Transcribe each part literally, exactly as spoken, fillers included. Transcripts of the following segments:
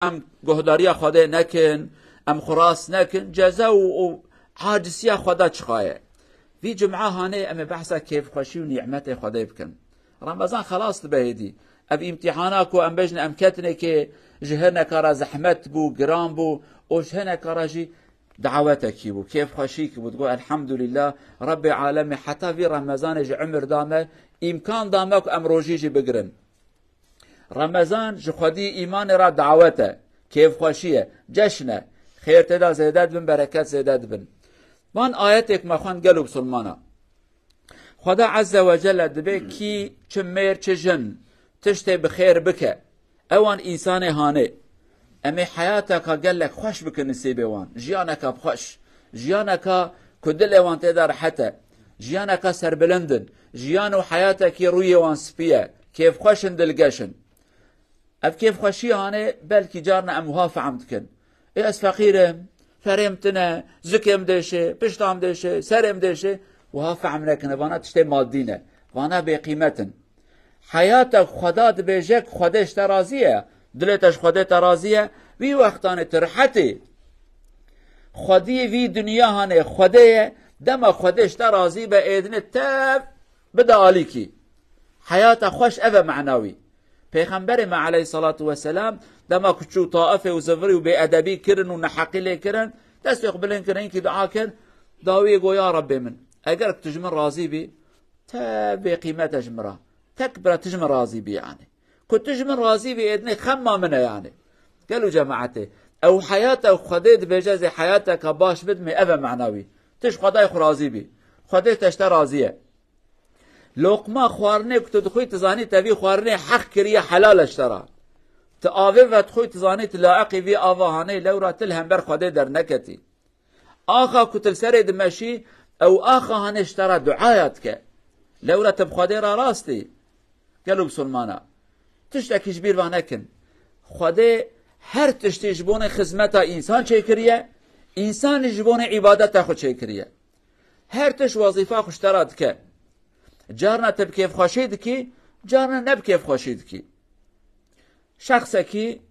em guhdariya Xwedê nekin, em xwe rast nekin, ceza û, û acisiya Xweda çiqa ye. Vî cuma hanê em ê behsa kêfxweşî û nîmetê Xwedê bikin. Remezan xelas dibe hêdî. Ev îmtîhana ku em bêjin em ketinê kê ji hineka re zehmet bû, giran bû û ji hineka re jî dawetekî bû, kêfxweşîkî bû. Digot, Elhamdulillah, Rebbê alemê heta vî Remezanê ji umir da me, îmkan da me ku em rojî jî bigirin. Remezan ji xwedî îmanê re dawet e, kêfxweşî ye, ceşn e. Xêr tê de zêde dibin, bereket zêde dibin. Van ayetê ku me xwend, gelo bisilmana. Xweda Azze ve Celle dibê kî çi mêr çi jin tiştê bi xêr bike, ewan însanê hanê. Em ê heyateka gelek xweş bikin nisîbê wan. Jiyaneka xweş. Jiyaneka ku dilê wan tê de rehet e. Jiyaneka serbilind in. Jiyan û heyatekî rûyê wan spî ye. Kêfxweş in, dilgeş in. Ev kêfxweşiya hanê belkî carna em wiha fehm dikin. Ê ez feqîr im, perê min tune, zikê min dêşe, pişta min dêşe, serê min dêşe, wiha fehm nekin. Vana tiştê madî ne. Vana bêqîmet in. Heyata Xweda dibêje ku Xwedê ji te razî ye, dilê te ji Xwedê te razî ye, vî wextanê tu rehet î. Xwedî vî dinya hanê Xwedê ye, dema Xwedê ji te razî be êdinê tev bide alîkî. Heyata xweş ev e menawî. Pêxemberê me aleyhissalatu vesselam dema ku çû Taifê û zivirî û bêedebî kirin û neheqî lê kirin, destê xwe bilind kirin, hinkî dua kir, dawiyê got, ya Rebbê min, eger tu ji min razî bî, te bêqîmet e ji min re. Tek bira tu ji min razî bî yani. Ku tu ji min razî bî êdinê xemma min e yani. Gelo cemaetê. Ew heyata Xwedê dibêje, ez ê heyateka baş bidimê, ev e menawî. Tu ji Xwedayê xwe razî bî. Xwedê te ji te razî ye. Loqma xwarinê ku tu dixwî, tu zanî te vî xwarinê heq kiriye, helal e ji te re. Tu avê vedixwî, tu zanî tu layiqî vî ava hanê, lewra tu li hember Xwedê derneketî. Axa ku tu li serê dimeşî, ew axa hanê ji te re duaya dike. Lewra tu bi Xwedê re rast î. Gelo bisilmana. Tiştekî ji bîr va nekin. Xwedê her tiştî ji bonê xizmeta însan çêkiriye, însanî ji bonê îbadeta xwe çêkiriye. Her tişt wezîfa xwe ji te re dike. Carna tu bi kêfxweşî dikî, carna ne bi kêfxweşî dikî. Şexsekî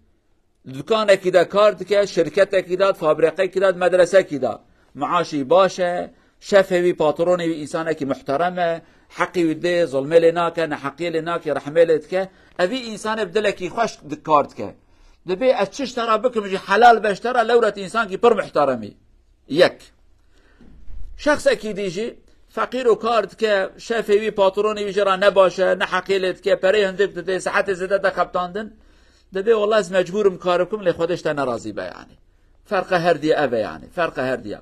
dukanekî de kar dike, şirketekî de, fabrîqekî de, medresekî de. Maaşî baş e, şefê wî, patronê wî însanekî muhterem e, heqî wî dê, zulmê lê nake, neheqiyê lê nake, rehmê lê dike. Evî însanê bi dilekî xweş di-, kar dike. Dibê ez çi ji te re bikim jî helal be ji te re, lewra tu însankî pir muhterem î. Yek. Şexsekî dî jî feqîr û kar dike, şefê wî, patronê wî jê re ne baş e, neheqiyê lê dike, perê hindik didê, saetê zêde de xebitandin, dibê wela ez mecbûr im kar bikim, lê Xwedê ji te nerazî be yani. Ferqa her diye ev e yani. Ferqa her diye.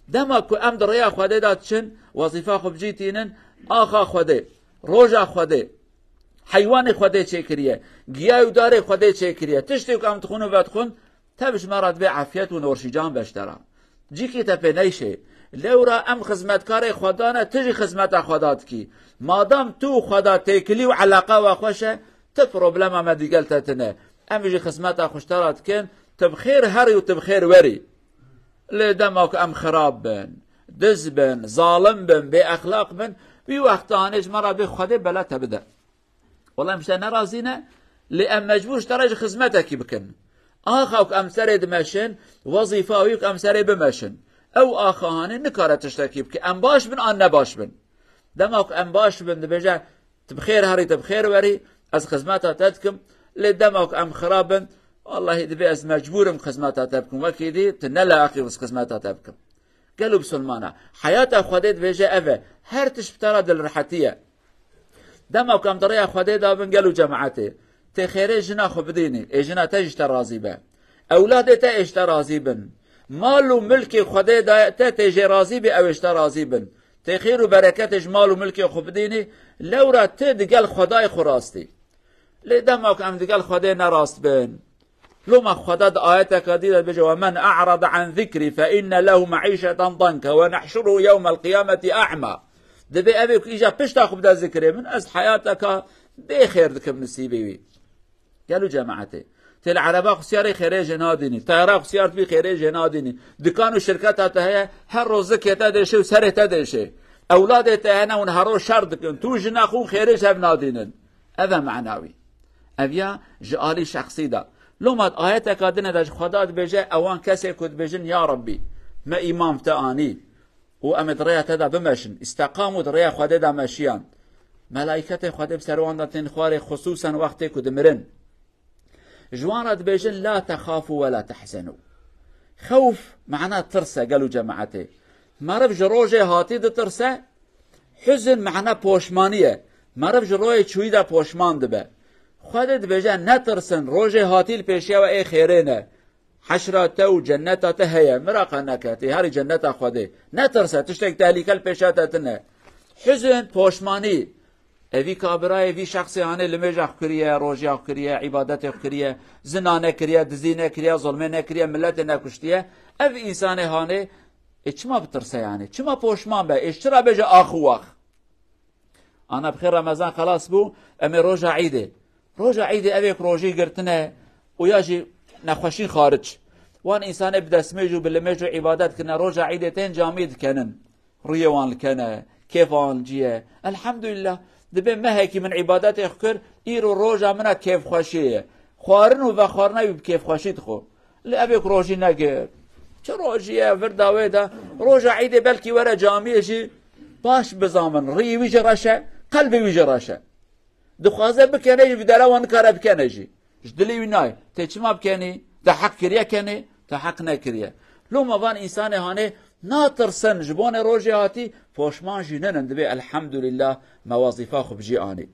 Dema ku em di rêya Xwedê de diçin, wezîfa xwe bi cî tînin, axa Xwedê, roja Xwedê, heywanê Xwedê çêkiriye, giya û darê Xwedê çêkiriye. Tiştê ku em dixwin û vedixwin, tev ji me re dibê efiyet û norşîcan be ji te re. Cîkî te pê neyşê. Lewra em xizmetkarê Xweda ne, tu jî xizmeta Xweda dikî. Madam tu û Xweda têkilî û eleqa we xweş e, ti problema me digel te tine. Em jî xizmeta xwe ji te re dikin, tu bi xêr herî û tu bi xêr werî. Lê dema ku em xirab bin, diz bin, zalim bin, bêexlaq bin, wî wexta hanê ji me re bê Xwedê bela te bide. Wela em ji te nerazî ne, lê em mecbûr ji te re jî xizmetekî bikin. Axa ku em serê dimeşin, wezîfa wî ku em serê bimeşin. Ew axa hanê nikare tiştekî bike. Em baş bin an ne baş bin. Dema ku em baş bin, dibêje, tu bi xêr herî, tu bi xêr werî, ez xizmeta te dikim. Lê dema ku em xirab bin, wellahî dibê ez mecbûr im xizmeta te bikim. Wekî dî tu ne layiqî xizmeta te bikim. Gelo bisilmana, heyata Xwedê dibêje ev e, her tişt bi te re dilrehetî ye. Dema ku em di rêya Xwedê de bin, gelo cemaetê, tê xêrê jina xwe bidînî, ê jina te jî ji te razî be. Ewladê te ê ji te razî bin. Mal û milkê Xwedê daye te, tê jê razî bî, ew ê ji te razî bin. Tê xêr û bereketê ji mal û milkê xwe bidînî, lewra tu digel Xwedayê xwe rast î. Lê dema ku em digel Xwedê nerast bin, loma Xweda di ayeteka dî de dibêje, "Ve men a'rada an zikrî fe inne lehu me'îşeten danke ve nehşuruhu yewmel qiyameti a'ma." Dibê evê ku îja pişta xwe bide zikrê min, ez heyateka bê xêr dikim nisîbê wî. Gelo cemaetê. Tê li ereba xwe siyarê xêrê jê nadînî. Teyara xwe siyar tibî xêrê jê nadînî. Dikan û şirketa te heye, her roz zikê te dêşe û serê te dêşe. Ewladê te hene hûn her roz şer dikin. Tu jina xwe û xêrê ji hev nadînin. Ev e mena wî. Ev ya ji alî şexsî de. Loma di ayeteka din de ji Xweda dibêje, ewan kesê ku dibêjin, Ya Rabbî, me îman bi te anî û em ê di rêya te de bimeşin. Îsteqamû, di rêya Xwedê de meşiyan. Melaîketê Xwedê bi ser wan de tên xwarê, xusûsen wextê ku dimirin. Ji wan re dibêjin, La texafû we la tehzenû. Xewf mana tirs e, gel û cemaetê. Meriv ji rojê hatî ditirse, huzn mana poşmanî ye. Meriv ji rojê çûyî de poşman dibe. Xwedê dibêje, Netirsin, rojê hatî li pêşiya we ê xêrê ne. Heşra te û cenneta te heye. Miraqa neke, tê herî cenneta Xwedê. Netirse, tiştek tehlîke li pêşiya te tine. Huzn, poşmanî. Evî kabirayê vî şexsê hanê limêja xwe kiriye, rojiya xwe kiriye, îbadetê xwe kiriye, zina nekiriye, dizî nekiriye, zulmê nekiriye, miletê nekuştiye. Ev însanê hanê, ê çima bitirse yani? Çima poşman be? Ê ji çira bêje ax û wax? Ana bi xêr Remezan xelas bû, em ê roja Îdê. Roja Îdê ev ê ku rojî girtine û ya jî nexweşîn xaric. Wan însanê bi destmêj û bi limêj û îbadet kirine, roja Îdê tên camî dikenin. Rûyê wan li kene, kêfa wan li cî ye. Elhamdulillah. Dibê mehekî min îbadetê xwe kir, îro roja min a kêfxweşiyê ye. Xwarin û vexwarina wî bi kêfxweşî dixwe. Lê ev ê ku rojî negir. Çi rojî ye, vir da wê de. Roja Îdê belkî were camiyê jî baş bizamin. Rîyê wî jî reş e, qelbê wî jî reş e. Dixwaze bikene jî, bi dera wan nikare bikene jî. Ji dilê wî nayê. Tê çima bikenî? Te heq kiriye kenê, te heq nekiriye. Loma van însanê hanê natirsin ji bonê rojê hatî, poşman jî nenin. Dibê elhamdulillah me wezîfa xwe bi cî anî.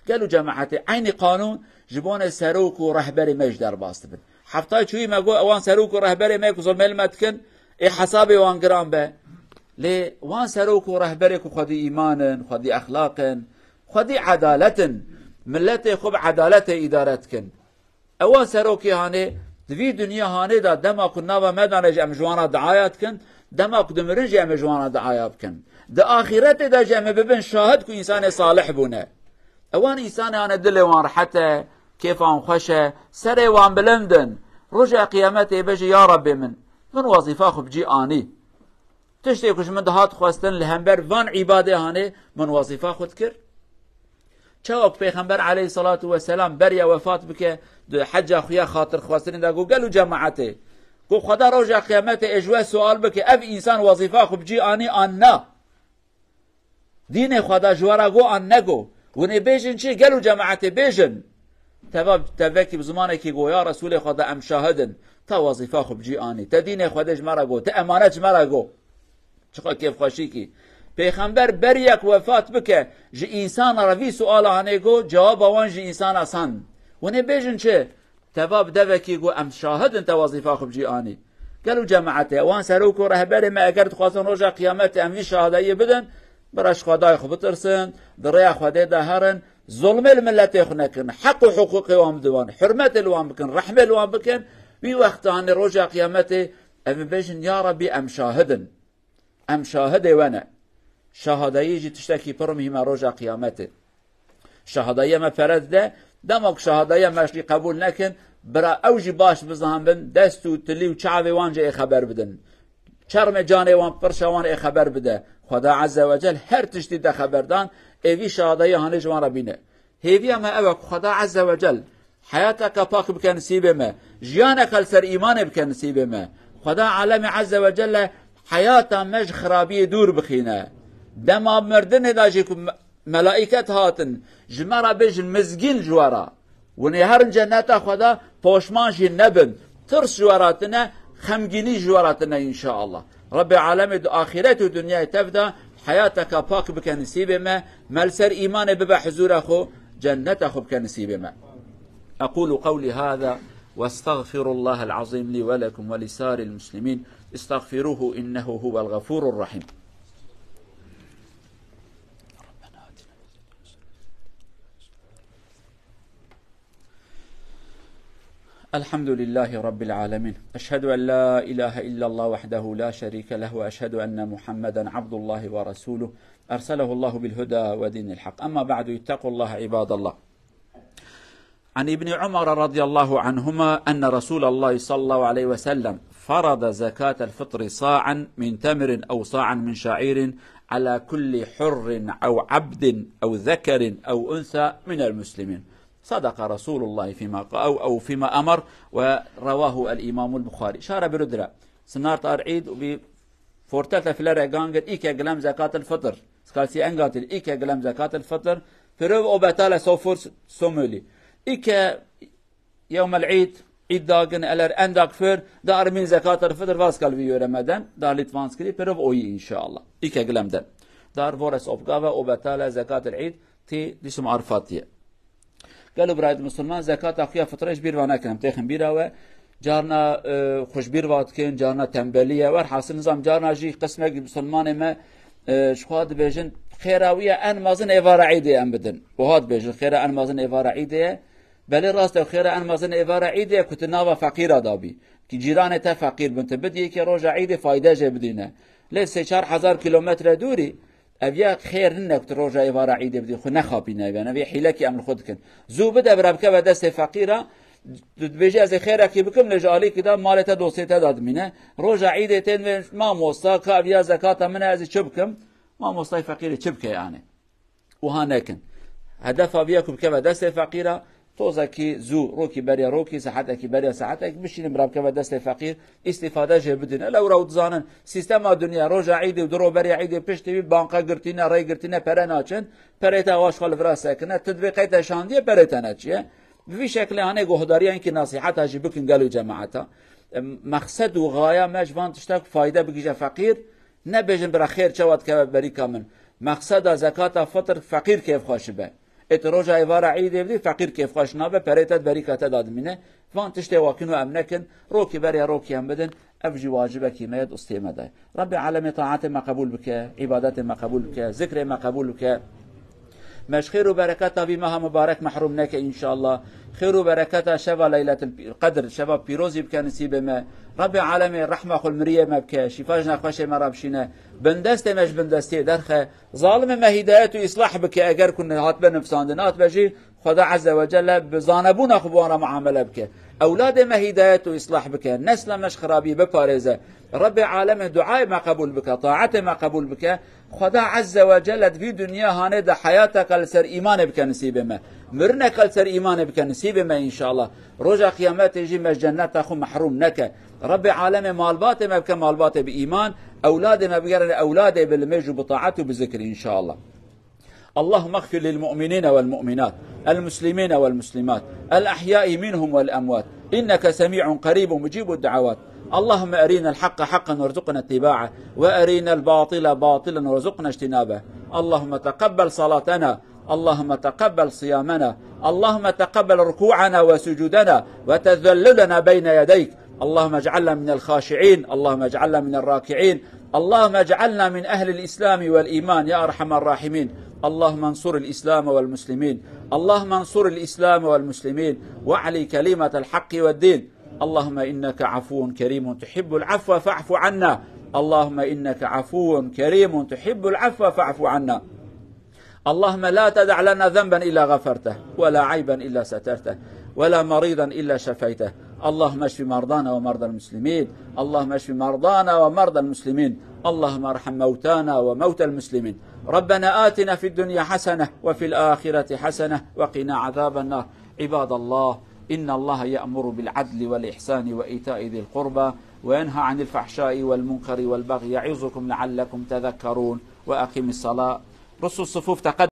Gel û cemaetê, eynî qanûn ji bonê serok û rehberê me jî derbas dibin. Heftayê çûyî me got, ewan serok û rehberê me ku zulmê li me dikin, ê hesabê wan giran be. Lê wan serok û rehberê ku xwedî îman in, xwedî exlaq in, xwedî edalet in, miletê xwe bi edaletê îdare dikin. Ewan serokê hanê, di vî dinya hanê de dema ku nava me dane jî em ji wan re diaya dikin, dema ku dimirin jî em ê ji wan re diaya bikin. Di axîretê de jî em ê bibin şahid ku însanê salih bûne. Ewan însanê hanê dilê wan rehet e, kêfa wan xweş e, serê wan bilind in. Roja qiyametê bêje, Ya Rabbê min, min wezîfa xwe bi cî anî. Tiştê ku ji min dihat xwestin li hember van îbadê hanê min wezîfa xwe dikir. Çawa ku Pêxember aleyhissalatu vesselam beriya wefat bike, di heca xwe ya xatirxwestinê de got, gel û cemaetê, got, Xweda roja qiyametê ê ji we sual bike, ev însan wezîfa xwe bi cî anî an na? Dînê Xweda ji we re got an nego? Hûn ê bêjin çi? Gel û cemaetê bêjin. Teva, tevekî bi zimanekî got, Ya Resûlê Xweda, em şahid in. Te wezîfa xwe bi cî anî. Te dînê Xwedê ji me re got. Te emanet ji me re got. Çiqa kêfxweşîkî. Pêxember beriyek wefat bike, ji însana re vî suala hanê got, cewaba wan ji însana sand. Hûn ê bêjin çi? Teva bi devekî got, em şahid in te wezîfa xwe bi cî anî. Gel û cemaetê, wan serok û rehberê me eger dixwazin roja qiyametê em vî şahadeyê bidin, bira ji Xwedayê xwe bitirsin, di rêya Xwedê de herin, zulmê li miletê xwe nekin, heq û hiqûqê wan bidin wan, hurmetê li wan bikin, rehmê li wan bikin, wî wexta hanê roja qiyametê em ê bêjin, Ya Rabbî, em şahid in. Em şahidê we ne. Şahadeyî jî tiştekî pir mihîm e roja qiyametê. Şahadeyê me pere dide, dema ku şahadeyê me jî qebûl nekin, bira ew jî baş bizanbin, dest û tilî û çavê wan jî ê xeber bidin. Çermê canê wan, pirşa wan ê xeber bide. Xweda Azze ve Cel her tiştî de xeber dan, ê vî şahadeyê hanê ji wan re bîne. Hêviya me ew e ku Xweda Azze ve Cel heyateke pak bike nisîbê me, jiyaneke li ser îmanê bike nisîbê me. Xweda Alemê Azze ve Celle heyata me ji xirabiyê dûr bixîne. Dema mirdinê de jî ku me-, melaiket hatin, ji me re bêjin mizgîn ji we re. Hûn ê herin cenneta Xweda, poşman jî nebin. Tirs ji we re tine, xemgînî ji we re tine înşaallah. Rebbê Alemê di axîret û dinyayê tev de heyateke pak bike nisîbê me, me li ser îmanê bibe huzûra xwe, cenneta xwe bike nisîbê me. أقول قولي هذا وأستغفر الله العظيم لي ولكم ولسائر المسلمين. استغفروه إنه هو الغفور الرحيم. الحمد لله رب العالمين. أشهد أن لا إله إلا الله وحده لا شريك له، وأشهد أن محمدا عبد الله ورسوله، أرسله الله بالهدى ودين الحق. أما بعد، اتقوا الله عباد الله. عن ابن عمر رضي الله عنهما أن رسول الله صلى الله عليه وسلم فرض زكاة الفطر صاعا من تمر أو صاعا من شعير على كل حر أو عبد أو ذكر أو أنثى من المسلمين. Sadaqa Resulullah fîma qa-, ew, ew fîma emar ve revahu el-Îmamul Buxarî. Şara biro dire. Sinar tar Îd û bi fortel te filere gangir, îke gilem zekatil fitr. Skalsi engatil, îke gilem zekatil fitr. Pirov o betale sofur somuli. Îke yewmel Îd, Îd dagin eler endak fir, da armin zekatil fitr vaz kalvi yöremeden, da litvanskiri, pirov oyi inşallah. Îke gilemden. Dar vores obgave o betale zekatil Îd, ti disim arfatiye. Gelo birayet Musulman zekata xuya fitre ji bîr va nekin, em têxin bîra we. Carna, e, xwe ji bîr va dikin, carna tembelî ye. Werhasil nizam carna jî qismek Musulmanê me, e, ji xwe dibêjin, xêra wî ye en mezin êvara Îdê em bidin. Wiha dibêjin, xêra en mezin êvara Îdê ye. Belê rast e, xêra en mezin êvara Îdê ye ku tu nava feqîra dabî. Ki cîranê te feqîr bin, tu bidî yekê roja Îdê fayde jê bidîne. Lê sê çar hezar kilometre dûrî, Ev ya xêr nine ku tu roja êvara Îdê bidî, xwe nexapîne ev, yani, ev ya hîlekî em li xwe dikin. Zû bide bira bikeve destê feqîra, tu dibêjî, "Ez ê xêrekî bikim, lê ji alîkî de malê te dostê te de dimîne." Roja Îdê tên vê, "Mamosta, ka ev ya zekata min e, ez ê çi bikim?" Mamostayê feqîrê çi bike yani? Wiha nekin. Hedefa vê ya ku bikeve destê feqîra, Tozekî zû, rokî beriya rokî, saetekî beriya saetekî, bişînin bira bikeve destê feqîr, îstîfade jê bidin. Ele ewra û dizanin, sîstema dinya, roja Îdê û du ro beriya Îdê piştî wî banka girtîne, rê girtîne, pere naçin, perê te awa ji xwe li vira sekine, tu divê qey te şandiye, perê te neçiye. Bi vî şekilê hanê guhdariya inkî nasîheta jî bikin gel û cemaeta. Em, mexsed û xaya me ji van tişta ku fayde bigihîje feqîr, Nebêjin bira xêr çawa dikeve berîka min. Mexseda zekata fitr feqîr kêfxweş be. Ê tu roja êvara Îdê bidî, feqîr kêfxweş nabe, perê te di berîka te de dimîne. Van tiştê wakin û em nekin, rokî beriya rokî em bidin, ev jî wacibekî me ye, dostê me de. Rabbê alemê taetê me qebûl bike, îbadetê me qebûl bike, zikrê me qebûl bike. Me ji xêr û bereketa vî meha mibarek mehrum neke înşallah. Xêr û bereketa şeva Leyletil Qedr, şeva pîrozî bike nisîbê me. Rabbê alemê rehma xwe li miriyê me bike, şîfa ji nexweşê me re bişîne. Bindestê me ji bindestiyê derxe. Zalimê me hîdayet û îslah bike, eger ku hatbe nifsandin, hatbe jî Xweda Azze ve Celle bi zanebûna xwe bi wan re muamele bike. Ewladê me hîdayet û îslah bike. Nesla me ji xirabiyê biparêze. Rabbê alemê duayê me qebûl bike, taetê me qebûl bike. Xweda Azze ve Celle di vî dinya hanê de heyateke li ser îmanê bike nisîbê me. Mirineke li ser îmanê bike nisîbê me înşallah. Roja qiyametê jî me ji cenneta xwe mehrûm neke. Rabbê alemê malbatê me bike malbatê bi îman, ewladê me bigerine ewladê bi limêj û bi taet û bi zikir înşallah. اللهم اغفر للمؤمنين والمؤمنات، المسلمين والمسلمات، الأحياء منهم والأموات، إنك سميع قريب مجيب الدعوات. اللهم أرنا الحق حقا وارزقنا اتباعه، وأرنا الباطل باطلا وارزقنا اجتنابه. اللهم تقبل صلاتنا، اللهم تقبل صيامنا، اللهم تقبل ركوعنا وسجودنا وتذللنا بين يديك. اللهم اجعلنا من الخاشعين، اللهم اجعلنا من الراكعين، اللهم اجعلنا من أهل الإسلام والإيمان يا أرحم الراحمين. اللهم انصر الإسلام والمسلمين، اللهم انصر الإسلام والمسلمين، واعل كلمة الحق والدين. اللهم إنك عفو كريم تحب العفو فاعف عنا. اللهم إنك عفو كريم تحب العفو فاعف عنا. اللهم لا تدع لنا ذنبا إلا غفرته، ولا عيبا إلا سترته، ولا مريضا إلا شفيته. اللهم اشف مرضانا ومرضى المسلمين. اللهم اشف مرضانا ومرضى المسلمين. اللهم ارحم موتانا وموتى المسلمين. ربنا آتنا في الدنيا حسنة وفي الآخرة حسنة وقنا عذاب النار. عباد الله، إن الله يأمر بالعدل والإحسان وإيتاء ذي القربى وينهى عن الفحشاء والمنكر والبغي يعظكم لعلكم تذكرون. وأقم الصلاة. رصوا الصفوف، تقدموا.